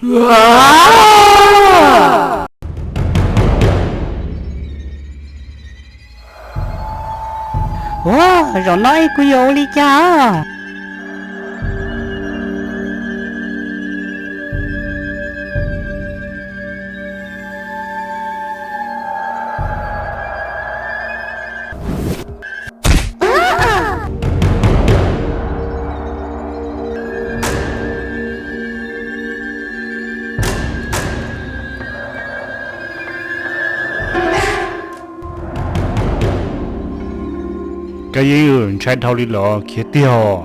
Ua, zaum no es kuv yuav ua li cas? Kab Yeeb, ntshai dhau li lawm, khiav tiag os.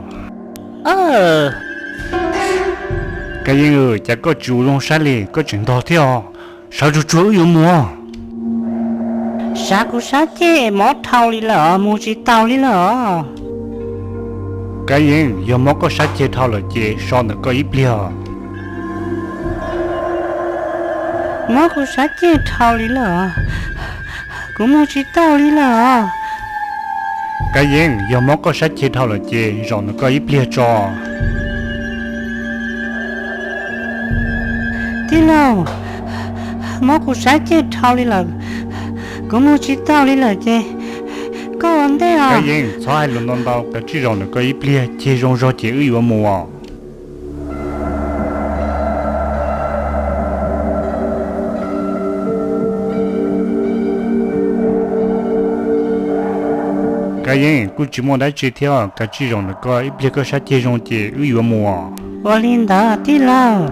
Kab Yeeb, cas koj tsis ua zoo saib li, koj tseem ntog thiab os. Sawv tsuag tsuag wb yuav mus. Sab, kuv sab ceg mob dhau li lawm, mus tsis tau li lawm os. Kab Yeeb, yog mob koj sab ceg dhau lawm ces so ntawm koj ib pliag. Mob kuv sab ceg dhau li lawm, kuv mus tsis tau li lawm os. Kab Yeeb, yog mob koj sab ceg dhau lawm ces zaum ntawm koj ib pliag tso. Tij laug, mob kuv sab ceg dhau li lawm, kuv mus tsis tau li lawm ces koj ua ntej os. Kab Yeeb, txhob hais lus ntau ntau, kav tsij zaum ntawm koj ib pliag, ceg zoo zog ces wb yuav mus os. Kab Yeeb, kuj tsis muaj dab tsi thiab, kav tsij zaum ntawm koj ib pliag, koj sab ceg zoo ces wb yuav mus os. Ua li ntawd tij laug.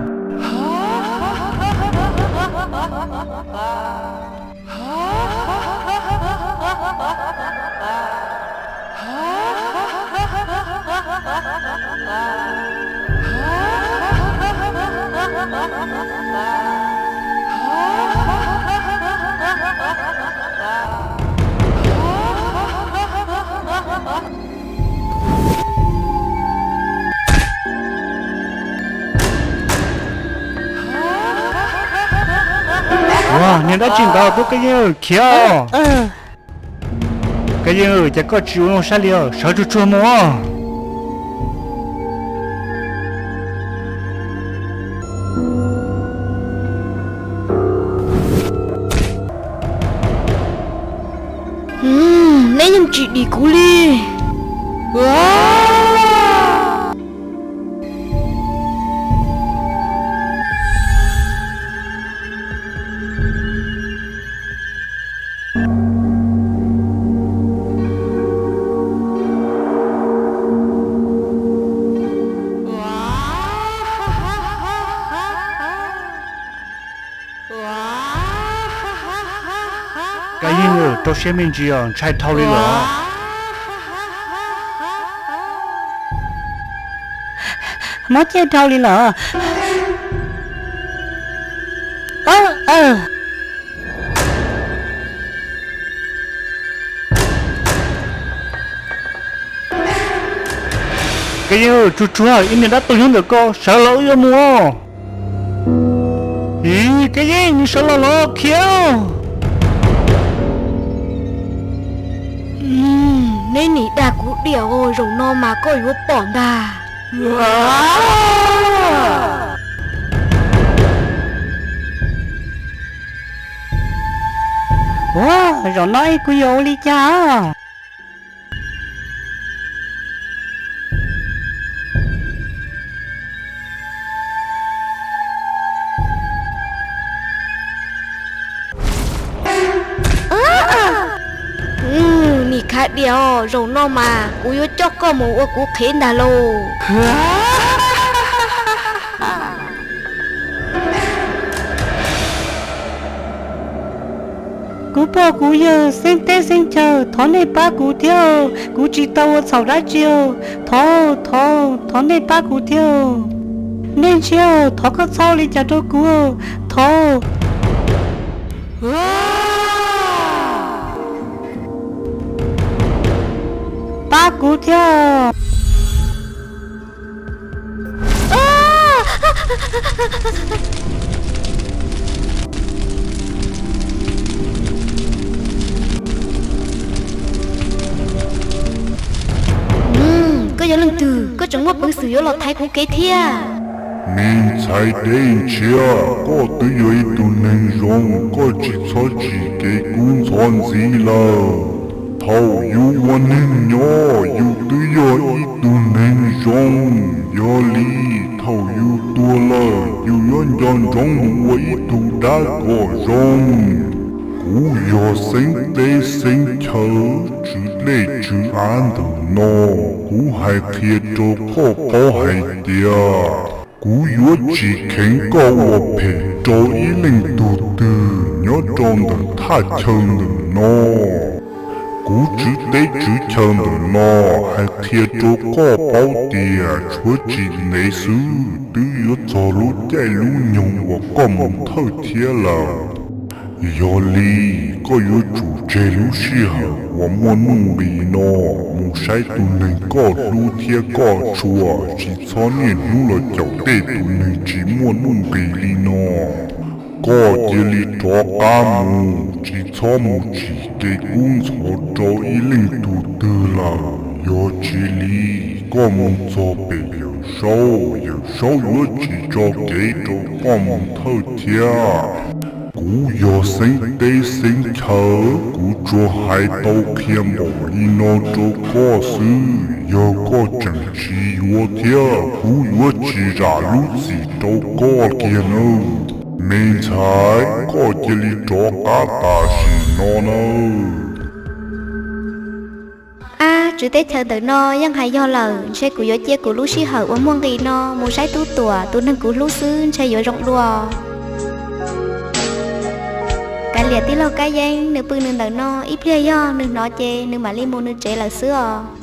Ua, niag dab tsi ntawd, tub Kab Yeeb, khiav. Kab Yeeb, cas koj tsis ua zoo saib li, sawv tsuag tsuag mus. Neb yeej tsis dim kuv li. Kab Yeeb, rau siab me ntsis os, ntshai dhau li lawm. Mob ceg dhau li lawm. Kab Yeeb, tsuag tsuag, ib niag dab tuag nyob ntawm ko, sawv los wb yuav mus. Ib, Kab Yeeb, nws sawv los los khiav. Neb nim dag kuv diam, zaum no mas koj yuav pom ntag. Ua, zaum no es kuv yuav ua li cas? Nim khav diam os, zaum no mas kuv yuav coj koj mus ua kuv qhev ntag lauj. Kuv pog kuv yawg xeeb teb xeeb chaw, thov nej pab kuv thiab, kuv tsis tau ua txhaum dab tsi. Thov, thov, thov nej pab kuv thiab. Nej ntshiab, thov koj txhob ua li cas rau kuv, thov. Pab kuv thiab. Koj yog leej twg, koj tseem muaj peev xwm yuav los thaiv kuv kev thiab? Me ntxhais dej ntshiab, koj twb yog ib tug neeg zoo, koj tsis txhob tsim kev kub ntxhov ntxiv lawm. Thaum yus ua neeg nyob yus twb yog ib tug neeg zoo, yog li thaum yus tuag lawm yus yuav nco ntsoov mus ua ib tug dab kom zoo. Kuv yog xeeb teb xeeb chaw, tswv dej tswv av ntawm no, kuv hais qhia rau koj paub hais tias kuv yuav tsis kheev koj ua phem rau ib leej tug twg nyob rau ntawm thaj chaw ntawm no. Kuv tswv teb tswv chaw ntawm no hais qhia rau koj paub tias tshuav tsis ntev xwb twb yuav txog lub caij lub nyoog uas koj mus thawj thiab lawm. Yog li, koj yuav tsum tseg lub sij hawm uas muaj nuj nqis no mus saib tus neeg koj hlub thiab koj tshua, tsis txhob niaj hnub los caum tej tus neeg tsis muaj nuj nqis li no. Koj cia li rov qab mus, tsis txhob mus tsim kev kub ntxhov rau ib leej tug twg lawm, yog tsis li koj mus txog pem Yawm Saub, Yawm Saub yuav tsis tso kev rau koj mus thawj thiab. Kuv yog xeeb teb xeeb chaw, kuv tsuas hais tau qhia npaum li no rau koj xwb, yog koj tseem tsis yuav thiab kuv yuav tsis zam lub txim rau koj kiag nawb. Me ntxhais, koj cia li rov qab tam sim no nawb. Ab, tswv teb chaws ntawm no yeej hais yog lawm, ntshe kuv yuav cia kuv lub sij hawm uas muaj nqis no mus saib Tub Tuam tus neeg kuv hlub xwb ntshe yuav zoo dua. Kav liam tij laug Kab Yeeb, nws pw nws ntawm no, ib pliag yog nws hnov ces nws mam li mus nws tsev lawm xwb os.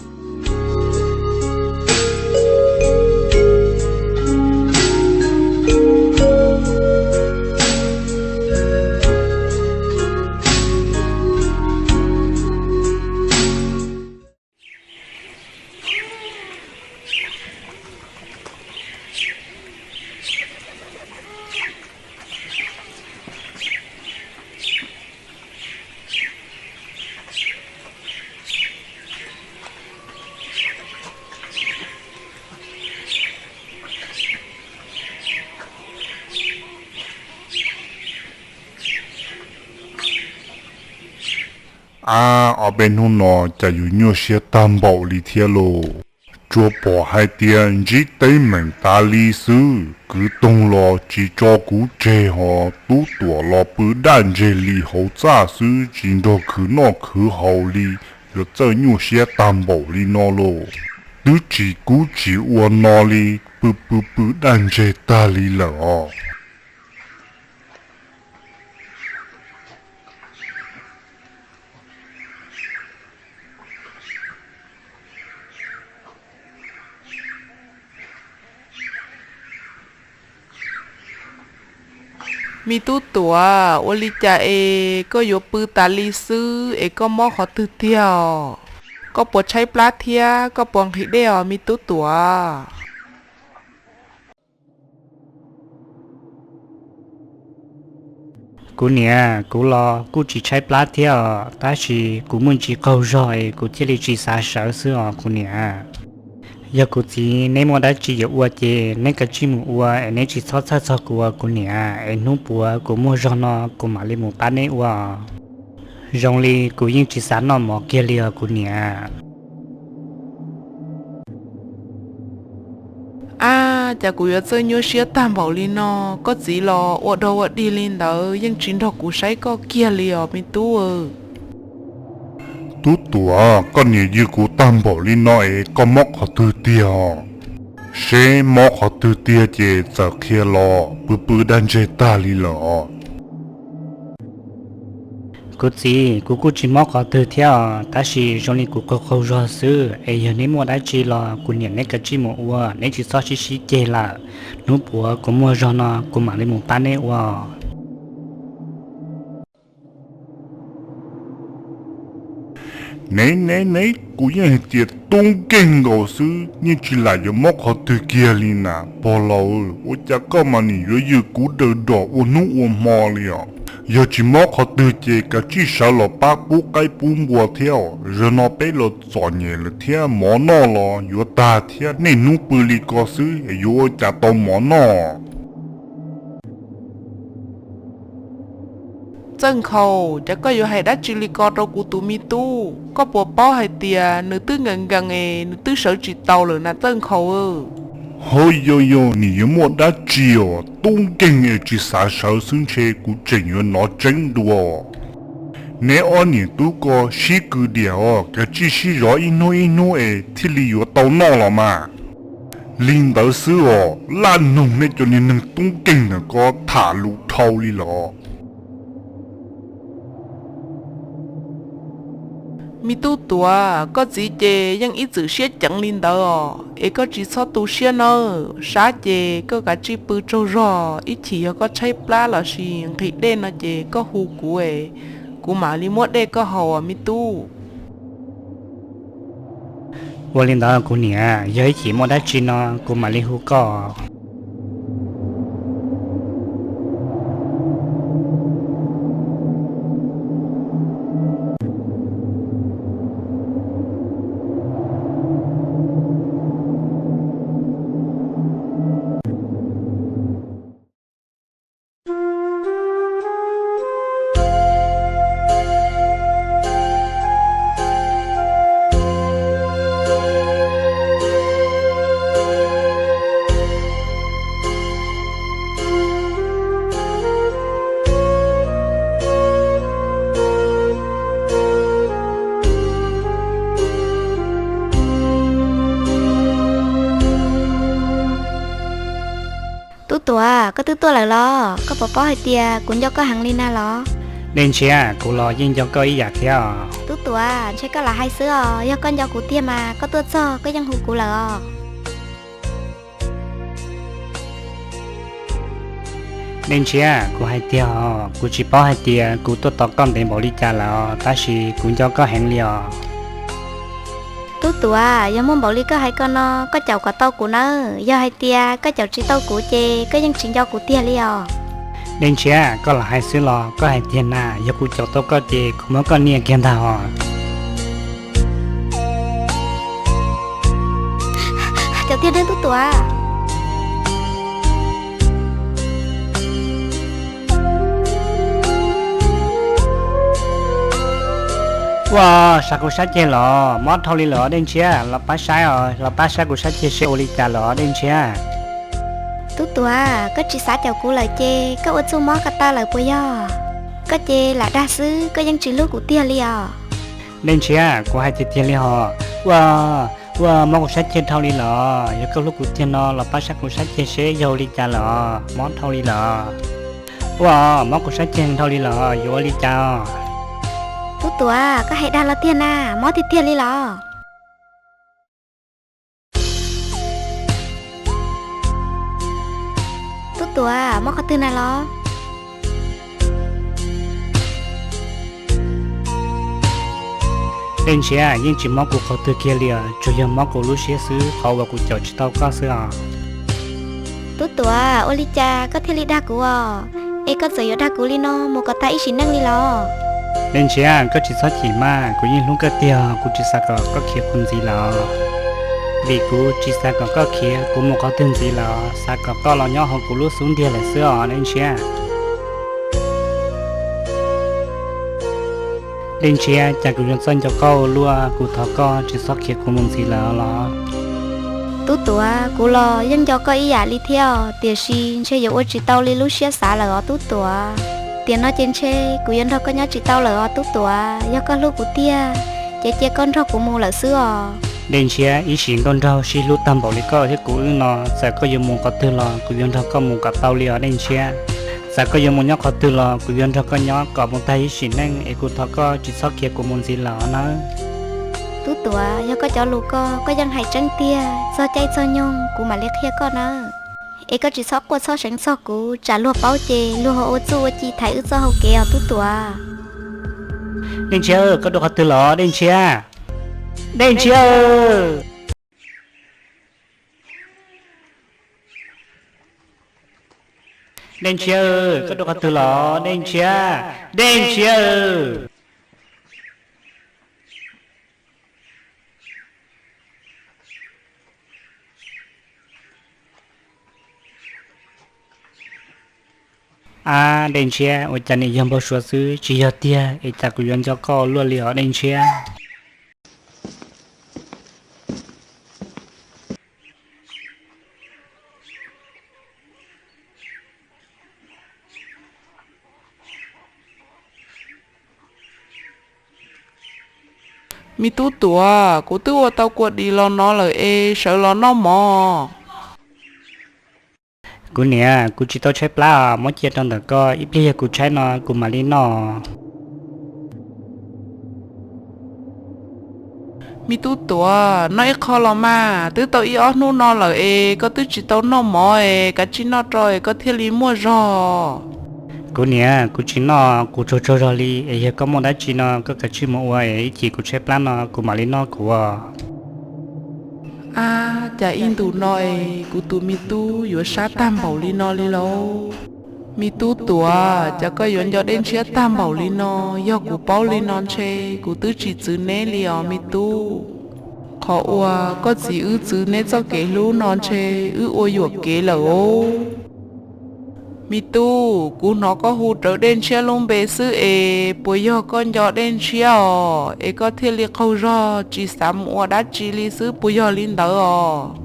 Ab, ob peb hnub no cas yus nyuaj siab tag npaum li thiab lauj. Tsuas pom hais tias ntsib teeb meem tas li xwb, kwv Toog los tsis tso kuv tseg, ho Tub Tuam los pw daj ntseg li hauv txaj xwb, tsis nrog khwv noj khwv haus li. Yuav txawj nyuaj siab tag npaum li no lauj. Twb tsis kub tsis ua no li, pw pw pw daj ntseg tag li lawm os. Me Tub Tuam, ua li cas es koj yuav pw tas li xwb es koj mob qhov twg tiag os? Koj puas tshaib plab thiab koj puas nqhis dej os me Tub Tuam? Kuv niam, kuv los kuj tsis tshaib plab thiab os, tab sis kuv muaj ntsis qaug zog es kuv thiaj li tsis xav sawv xwb os kuv niam. Yog kuv txiv neb muaj dab tsi yuav ua ces neb kav tsij mus ua es neb tsis txhob txhawj txog kuv os kuv niam, es hnub puav kuv muaj zog no kuv mam li mus pab neb ua. Zoo li kuv yeej tsis xav noj mov kiag li os kuv niam. Ab, cas kuv yuav txawj nyuaj siab tag npaum li no, koj txiv los ua dog ua dig li ntawd yeej tsis nrog kuv saib koj kiag li os me tub. Tub Tuam, koj niam ywg kuv tag npaum li no es koj mob qhov twg tiag os? Seb mob qhov twg tiag ces txawm qhia los, pw pw daj ntseg tag li lawm os. Kuv txiv, kuv kuj tsis mob qhov twg thiab os, tab sis zoo li kuv qaug qaug zog xwb, es yog neb muaj dab tsi los kuv niam neb kav tsij mus ua, neb tsis txhob sib sib ceg lawm. Hnub puav kuv muaj zog no kuv mam li mus pab neb ua. Nev nev nev, kuv yeej hais tias tub nkeeg nkaus xwb, yeej tsis lam yuav mob qhov twg kiag li na. Pog laus, ua cas koj mas nim yuav ywg kuv daws dom ua hnub ua hmo li os? Yog tsis mob qhov twg ces kav tsij sawv los pab pub qaib pub npua thiab os. Zaum no peb los txom nyem lawm thiab mov noj los yuav tag thiab, niaj hnub pw li ko xwb yuav ua cas tau mov noj. Txawj Nkhaus, cas koj yuav hais dab tsi li ko rau kuv tus me tub? Koj puas paub hais tias nws twb nkees nkees es nws twb sawv tsis tau lawm na Txawj Nkhaus? Hauj yauj yauj, nim yuav muaj dab tsi os, tub nkeeg es tsis xav sawv xwb ntshe kuv tseem yuav hnov tseeb dua. Neb ob niam tub ko sib kws diam os, kav tsij sib zov ib hnub ib hnub es thiaj li yuav tau noj los mas. Li ntawd xwb os, laj noog nej cov niag neeg tub nkeeg ntawm ko tham lus dhau li los. Me tub Tuav, koj txiv ces yeej ib txwm siab ceev li ntawd os, es koj tsis txhob tu siab nawb. Sab ces koj kav tsij pw tsaug zog, ib chim yog koj tshaib plab los sis nqhis dej no ces koj hu kuv es kuv mam li muab dej koj haus me tub. Ua li ntawd kuv niam, yog ib chim muaj dab tsi no kuv mam li hu koj. Tub Tuav, koj twb tuaj lawm los? Koj puas paub hais tias kuv nco koj heev li na los? Dej Ntshiab, kuv los yeej nco koj ib yam thiab os. Tub Tuav, ntshe koj lam hais xwb os, yog koj nco kuv tiag mas koj tuaj txog koj yeej hu kuv lawm os. Dej Ntshiab, kuv hais tiag os, kuv tsis paub hais tias kuv tuaj tos koj ntev npaum li cas lawm os, tab sis kuv nco koj heev li os. Tub Tuav, yog muaj npaum li koj hais ko no, koj caum kom tau kuv nawb. Yog hais tias koj caum tsis tau kuv ces koj yeej tsis nco kuv tiag li os. Dej Ntshiab, koj lam hais xwb los? Koj hais tiag na, yog kuv caum tau koj ces kuv muab koj nias kiag ntag os. Caum tiag nawb Tub Tuav. Ua, sav kuv sab ceg los? Mob dhau li lawm os Dej Ntshiab, los pab saib os, los pab saib kuv sab ceg seb ua li cas lawm os Dej Ntshiab. Tub Tuav, koj tsis xav caum kuv lawm ces koj ua txuj mob ko taw lawm puas yog? Koj ces lam dag xwb, koj yeej tsis hlub kuv tiag li os. Dej Ntshiab, kuv hais tiag tiag li hos. Ua, ua, mob kuv sab ceg dhau li lawm os. Yog koj hlub kuv tiag no los pab saib kuv sab ceg seb yog ua li cas lawm os, mob dhau li lawm. Ua, mob kuv sab ceg dhau li lawm, yuav ua li cas os? Tub Tuav, koj hais dag los tiag na, mob tiag tiag li los? Tub Tuav, mob qhov twg na los? Dej Ntshiab, yeej tsis mob kuv qhov twg kiag li os, tsuas yog mob kuv lub siab xwb, qhov uas kuv caum tsis tau koj xwb os. Tub Tuav, ua li cas koj thiaj li dag kuv os? Es koj txawm yuav dag kuv li no mus kom tag ib sim neej li los? Dej Ntshiab, koj tsis txhob chim mas, kuv yeej hlub koj tiag, kuv tsis xav kom koj khiav kuv ntxiv lawm. Vim kuv tsis xav kom koj khiav kuv mus qhov twg ntxiv lawm, xav kom koj los nyob hauv kuv lub xub ntiag lawm xwb os Dej Ntshiab. Dej Ntshiab, cas kuv yuav txawj nco koj ua luaj, kuv thov koj tsis txhob khiav kuv mus ntxiv lawm los? Tub Tuav, kuv los yeej nco koj ib yam li thiab os, tiam sis ntshe yuav ua tsis tau li lub siab xav lawm os Tub Tuav. Tiam no ces ntshe kuv yuav nrog koj nyob tsis tau lawm os Tub Tuav, yog koj hlub kuv tiag ces cia koj nrog kuv mus lawm xwb os. Dej Ntshiab, ib sim nkauj nraug sib hlub tag npaum li koj thiab kuv wb no, txawm koj yuav mus qhov twg los kuv yuav nrog koj mus kom tau li os Dej Ntshiab. Txawm koj yuav mus nyob qhov twg los kuv yuav nrog koj nyob kom mus tag ib sim neej es kuv thov koj tsis txhob khiav kuv mus ntxiv lawm os nawb. Tub Tuav, yog koj cov lus ko koj yeej hais tseeb tiag, txog caij txog nyoog kuv mam li qhia koj nawb. Es koj tsis txhob quaj txhob seev txog kuv, tsam luag paub ces luag ho ua txuj ua ci thaiv wb txoj hau kev os Tub Tuav. Dej Ntshiab, koj dua qhov twg los Dej Ntshiab? Dej Ntshiab! Dej Ntshiab, koj dua qhov twg los Dej Ntshiab? Dej Ntshiab. Ab, Dej Ntshiab, ua cas nim yog npau suav xwb, tsis yog tiag es cas kuv yuav nco koj luaj li os Dej Ntshiab. Me tub Tuam, kuv twb ua tau kua dis los no lawm es sawv los noj mov. Kuv niam, kuv tsis tau tshaib plab os, muab cia rau ntawm koj, ib pliag yog kuv tshaib no kuv mam li noj. Me tub Tuam, noj ib qho los mas, twb tau ib ob hnub no lawm es koj twb tsis tau noj mov es kav tsij noj rau es koj thiaj li muaj zog. Kuv niam, kuv tsis noj, kuv tsaug tsaug zog li es yog koj muaj dab tsi no koj kav tsij mus ua es ib chim kuv tshaib plab no kuv mam li noj kuv os. Ab, cas ib ntus no es kuv tus me tub yuav sab tag npaum li no li lauj? Me tub Tuam, cas koj yuav nco Dej Ntshiab tag npaum li no? Yog kuv paub li no ntshe kuv twb tsis txwv neb li os me tub. Qhov uas koj txiv wb txwv neb txoj kev hlub no ntshe wb ua yuam kev lawm os. Me tub, kuv hnov koj hu rawv Dej Ntshiab lub npe xwb es puas yog koj nco Dej Ntshiab os es koj thiaj li qaug zog tsis xav mus ua dab tsi li xwb puas yog li ntawd os?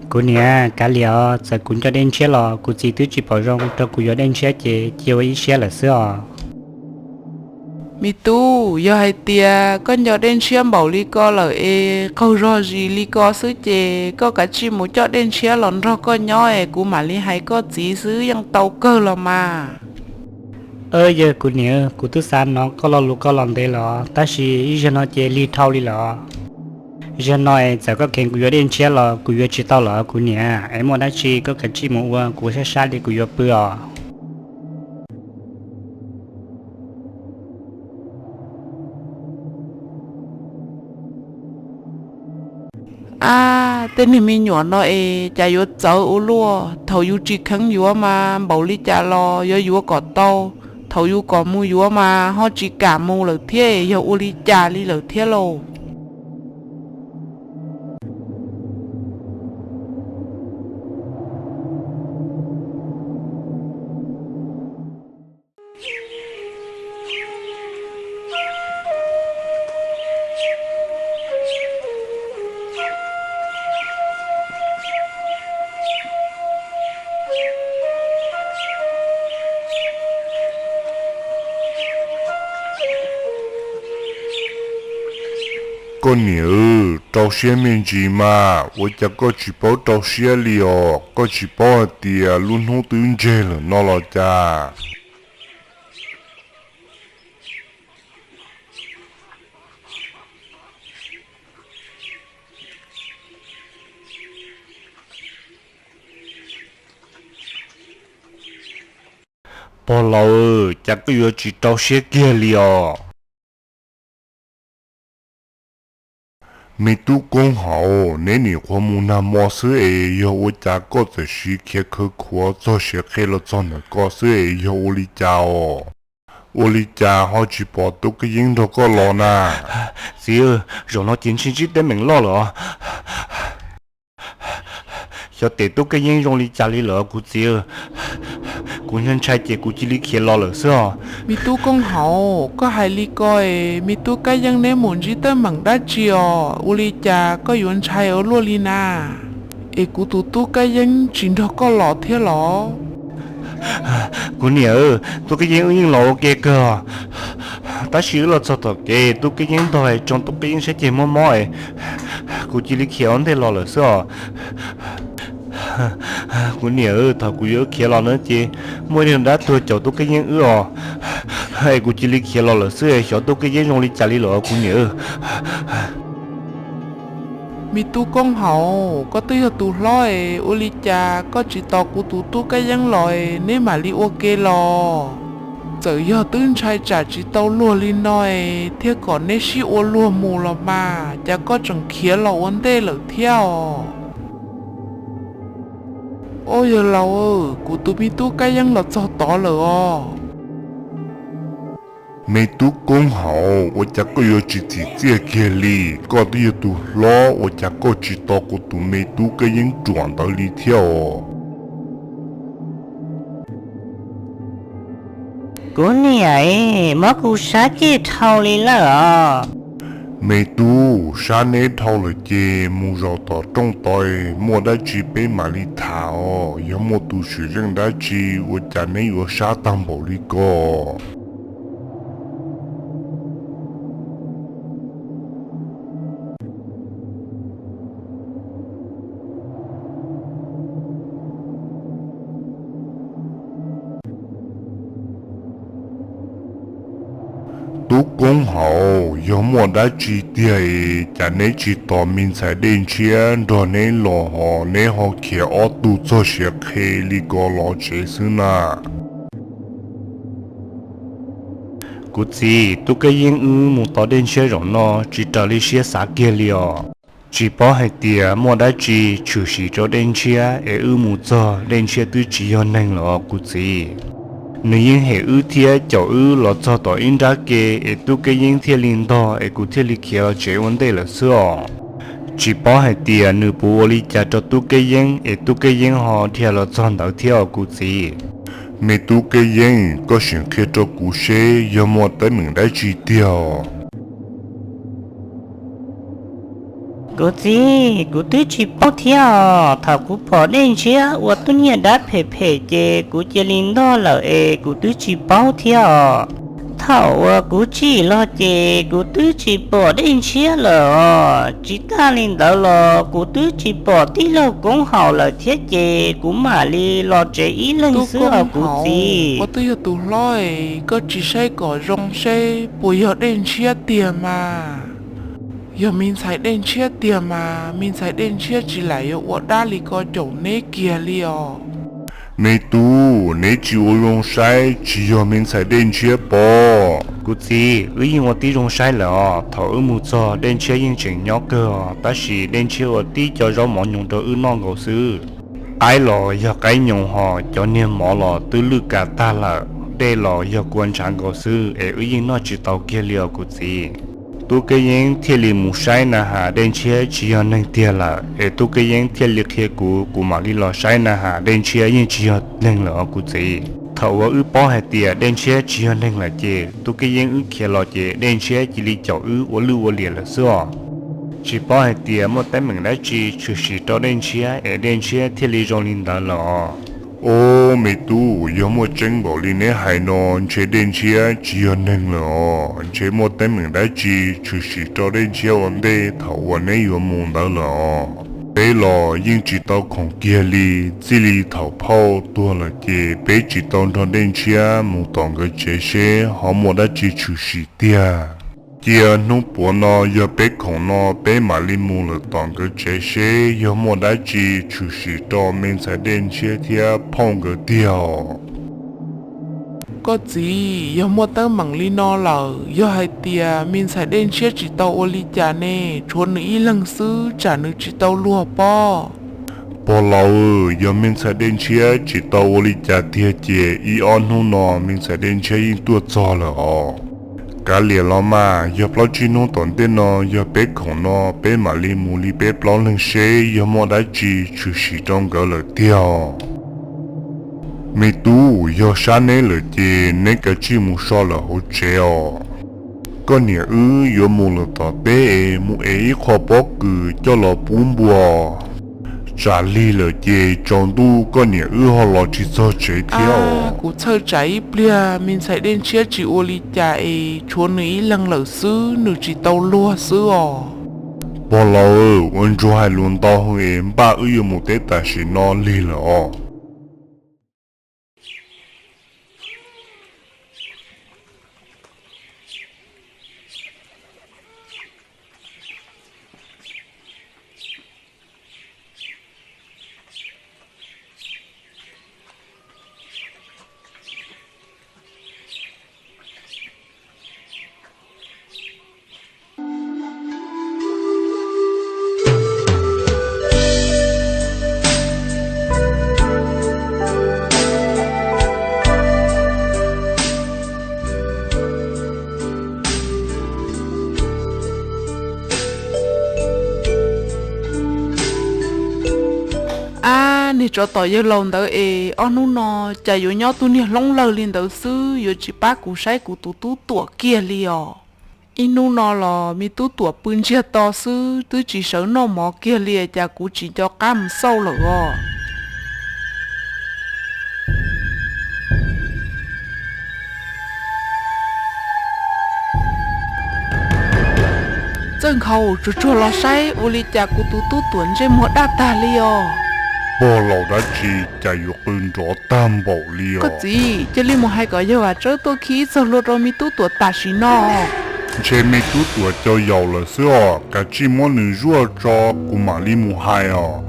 Kuv niam, kav liam os, txawm kuv nco Dej Ntshiab los kuv txiv twb tsis pom zoo rau kuv yuav Dej Ntshiab ces cia ua ib siab lawm xwb os. Me tub, yog hais tias koj nco Dej Ntshiab npaum li ko lawm es qaug zog zis li ko xwb ces koj kav tsij mus coj Dej Ntshiab los nrog koj nyob es kuv mam li hais koj txiv xwb yeej tau kawg los mas. Yawg kuv niam, kuv twb xav hnov koj lo lus koj los ntev los tab sis ib zaug no ces lig dhau li lawm. Zaum no es txawm koj kheev kuv yuav Dej Ntshiab los kuv yuav tsis tau lawm kuv niam, es muaj dab tsi koj kav tsij mus ua, kuv sab sab li kuv yuav pw os. Ab, tej niag me nyuam no es cas yuav txawv ua luaj, thaum yus tsis kheev yuav mas npaum li cas los yuav yuav kom tau, thaum yus kom mus yuav mas ho tsis kam mus lawm thiab, yog ua li cas li lawm thiab lauj? Koj niam, rau siab me ntsis mas, ua cas koj tsis paub rau siab li os? Koj tsis paub hais tias lub hnub twb ntseg lawm no los cas? Pog laus, cas koj yuav tsis rau siab kiag li os? Me tub Koob Haus, neb nim qhuav mus nag hmo xwb es yog ua cas koj txawm siv khiav khawv khuav txog siav qe los txog ntawm ko xwb es yog ua li cas os? Ua li cas ho tsis pom Tub Kab Yeeb nrog koj los na? Txiv, zaum no ces ntshe ntsib teeb meem loj lawm os. Xyov tes Tub Kab Yeeb zoo li cas li lawm kuv txiv. Kuv ntshai ntshai ces kuv cia li khiav los lawm xwb os. Me tub Koob Haus, koj hais li ko es me tub Kab Yeeb neb mus ntsib teeb meem dab tsi os? Ua li cas koj yuav ntshai ua luaj li na? Es kuv tus tub Kab Yeeb tsis nrog koj los thiab los? Kuv niam, tub Kab Yeeb wb yeej los ua ke kawg, tab sis wb los txog tom kev tub Kab Yeeb ntog es tsoo tub Kab Yeeb sab ceg mob mob es kuv cia li khiav ua ntej los lawm xwb os. Kuv niam, thaum kuv yuav khiav los na ces muaj ib tug dab tuag caum tub Kab Yeeb wb os, es kuv cia li khiav los lawm xwb, xyov tub Kab Yeeb zoo li cas li lawm kuv niam. Me tub Koob Haus, koj twb yog tus hlob es ua li cas koj tsis tos kuv tus tub Kab Yeeb los es neb mam li ua ke los? Txawm yog twb ntshai tsam tsis tau luag li no es thiaj kom neb sib ua luag mus los mas, cas koj tseem khiav los ua ntej lawm thiab os? Au yawg laus, kuv tus me tub Kab Yeeb los txog tod lawm os. Me tub Koob Haus, ua cas koj yuav tsis txim txiaj kiag li? Koj twb yog tus hlob, ua cas koj tsis tos kuv tus me tub Kab Yeeb ruam ntawd li thiab os? Kuv niam, muab kuv sab ceg dhau li lawm os. Me tub, sab neb dhau lawm ces mus zaum tom rooj tod, muaj dab tsi peb mam li tham os. Yog muaj tus swm zeej dab tsi, ua cas neb yuav sab tag npaum li ko? Tub Koob Haus, yog muaj dab tsi tiag es cas neb tsis tos me ntxhais Dej Ntshiab nrog neb los hos neb ho khiav ob tug txog siav qhe li ko los tsev xwb na? Kuv txiv, tub Kab Yeeb wb mus tos Dej Ntshiab zaum no tsis raws li siab xav kiag li os. Tsis paub hais tias muaj dab tsi tshwm sim rau Dej Ntshiab es wb mus txog Dej Ntshiab twb tsis yog neeg lawm os kuv txiv. Nws yeej hem wb thiab caum wb los txog tom ib nrab ke es tub Kab Yeeb thiaj li ntog es kuv thiaj li khiav los tsev ua ntej lawm xwb os. Tsis paub hais tias nws puas ua li cas rau tub Kab Yeeb es tub Kab Yeeb ho dhia los txog ntawd thiab os kuv txiv. Me tub Kab Yeeb, koj sim qhia rau kuv seb yog muaj teeb meem dab tsi tiag os? Kuv txiv, kuv twb tsis paub thiab os. Thaum kuv pom Dej Ntshiab ua tub niag dab phem phem ces kuv cia li ntog lawm es kuv twb tsis paub thiab os. Thaum uas kuv tsim los ces kuv twb tsis pom Dej Ntshiab lawm os. Tsis tas li ntawd los kuv twb tsis pom tij laug Koob Haus lawm thiab ces kuv mam li los tsev ib leeg xwb os kuv txiv. Koj twb yog tus hlob es koj tsis saib kom zoo seb puas yog Dej Ntshiab tiag mas. Yog me ntxhais Dej Ntshiab tiag mas me ntxhais Dej Ntshiab tsis lam yuav ua dab li ko caum neb kiag li os. Me tub, neb tsis ua zoo saib, tsis yog me ntxhais Dej Ntshiab pov. Kuv txiv, wb yeej ua tib zoo saib lawm os. Thaum wb mus txog Dej Ntshiab yeej tseem nyob kawg os, tab sis Dej Ntshiab ua tib co zaub mov nyoos rau wb noj nkaus xwb. Qaib los yog qaib nyoos hos cov niag mov los twb lwj kas tag lawm, dej los yog kua ntshav nkaus xwb es wb yeej noj tsis tau kiag li os kuv txiv. Tub Kab Yeeb thiaj li mus saib na has Dej Ntshiab tsis yog neeg tiag lawm es tub Kab Yeeb thiaj li qhia kuv, kuv mam li los saib na has Dej Ntshiab yeej tsis yog neeg lawm os kuv txiv. Thaum uas wb paub hais tias Dej Ntshiab tsis yog neeg lawm ces tub Kab Yeeb wb khiav los ces Dej Ntshiab cia li caum wb ua lwj ua liam lawm xwb os. Tsis paub hais tias muaj teeb meem dab tsi tshwm sim rau Dej Ntshiab es Dej Ntshiab thiaj li zoo li ntawd lawm os. Au, me tub, yog muaj tseeb npaum li neb hais no ntshe Dej Ntshiab tsis yog neeg lawm os. Ntshe muaj teeb meem dab tsi tshwm sim rau Dej Ntshiab ua ntej thaum uas neb yuav mus ntawd lawm os. Peb los yeej tsis tau khoom kiag li, txij li thaum phauj tuag lawm ces peb tsis tau nrog Dej Ntshiab mus tom nkawd tsev seb ho muaj dab tsi tshwm sim tiag. Cia hnub puav no yog peb khoom no peb mam li mus lawm tom nkawd tsev seb yog muaj dab tsi tshwm sim rau me ntxhais Dej Ntshiab thiab phauj nkawd tiag os. Koj txiv, yog muaj teeb meem li no lawm, yog hais tias me ntxhais Dej Ntshiab tsis tau ua li cas ne, tshuav nws ib leeg xwb tsam nws tsis tau luag pob. Pog laus, yog me ntxhais Dej Ntshiab tsis tau ua li cas tiag ces ib ob hnub no me ntxhais Dej Ntshiab yeej tuaj txog lawm os. Kav liam los mas, yog plaub tsib hnub tom ntej no yog peb khoom no peb mam li mus li peb plaub leeg seb yog muaj dab tsi tshwm sim rau nkawd lawm tiag os. Me tub, yog sab neb lawm ces neb kav tsij mus so lawm hauv tsev os. Koj niam wb yuav mus lawm tom teb es mus ev ib qho pob kws coj los pub npua. Tsam lig lawm ces tsaus ntuj koj niam wb ho los tsis txog tsev thiab os. Kuv txhawj tsam ib pliag me ntxhais Dej Ntshiab tsis ua li cas es tshuav nws ib leeg lawm xwb, nws tsis tau luag xwb os. Pog laus, ua ntsuag hais lus ntau hwv es npaj wb yuav mus teb tam sim no lig lawm os. Tsov tom yawg laus ntawd es ob hnub no cas yuav nyob tug niag hloob lawg li ntawd xwb, yuav tsis pab kuv saib kuv tus tub Tuam kiag li os. Ib hnub no los me tub Tuam pw ntsiag to xwb, twb tsis sawv noj mov kiag li, cas kuv tsis nco qab mus xauj lawm os. Txawj Nkhaus, tsuag tsuag los saib, ua li cas kuv tus tub Tuam ntsej muag daj tag li os. Pog laus dab tsi cas yuav qw nrov tag npaum li os? Koj txiv, cia li mus hais kom yawg Vam Tsawb tuaj khi ib txog hlua rau me tub Tuam tam sim no. Ntshe me tub Tuam cau yaus lawm xwb os, kav tsij muab nws zuaj tso kuv mam li mus hais os.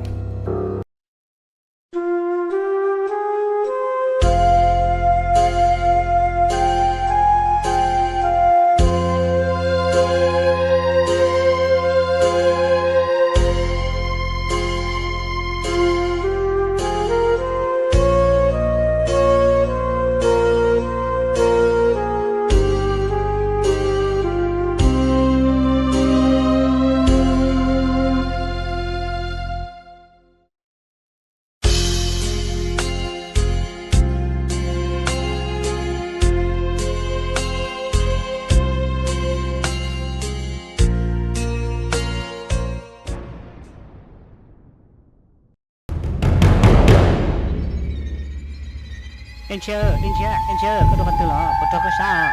Dej Ntshiab, Dej Ntshiab, Dej Ntshiab, koj dua qhov twg los puas raug koj sab?